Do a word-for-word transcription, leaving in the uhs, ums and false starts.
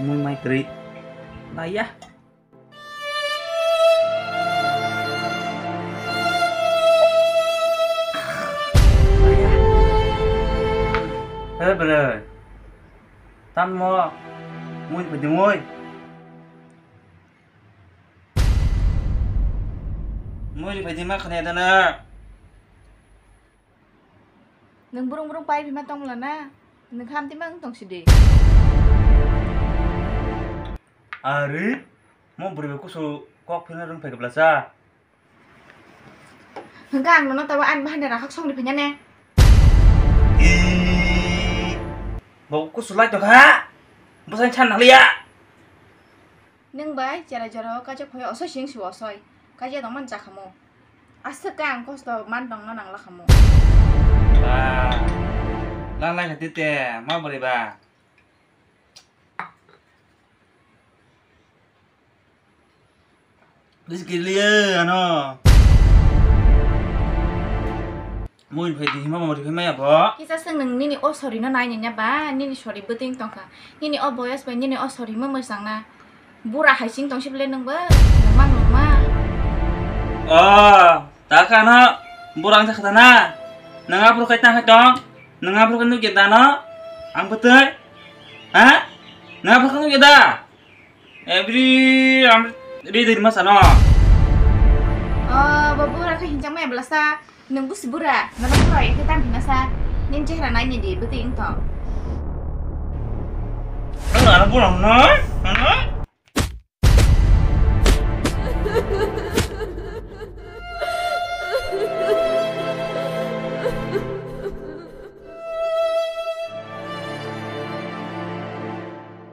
Mui mai kwrwi. Baya. He bwrwi. Tanmo mui phaidingwi. Mui phaidingma khwnaya dana. Nwng burung burung pai bima tong lana, nwng khamtima wng tong sidi. Are, mo bwrwi bai kusu kok philna rwng phai kwbla cha. Hwnkha ang nono tabo ani bahai ni rakhak songri phainya ne. Ee, bo kusu lai tongkha, bwsai san nang liya. Nwng bai chera jora o kaisa phai osoi sing si osoi, kaisa tongmani cha khamu. Aswk khe ang kosto man tongna nangla khamu. Ba, lang lai kha tite, ma bwrwi ba. Dis kiliye ano. Mui phai di hima mamari phai maya bo. Kisa swng nwng nini o sori no nai nanya ba, nini sori bwtwing tongkha. Nini o boyos bai nini o sori mo mwsang na. Bura hai sing tong sibole nwng bo, nwng ma nwng ma. O, ta kha no, bura ang kha na. Nwng aphuru khai tang khai tong. Nwng aphuru nukya da no. Ang bwtwi. Ha? Nwng aphuru nukya da. Every am ri diri masa no. O, bo bura khe hinjak maya belasa. Nwng busi bura, nwng bura ya khe tang hinasa. Nin chehra nai ni di, bwtwi wng tong. Ano ano bura no? Ano?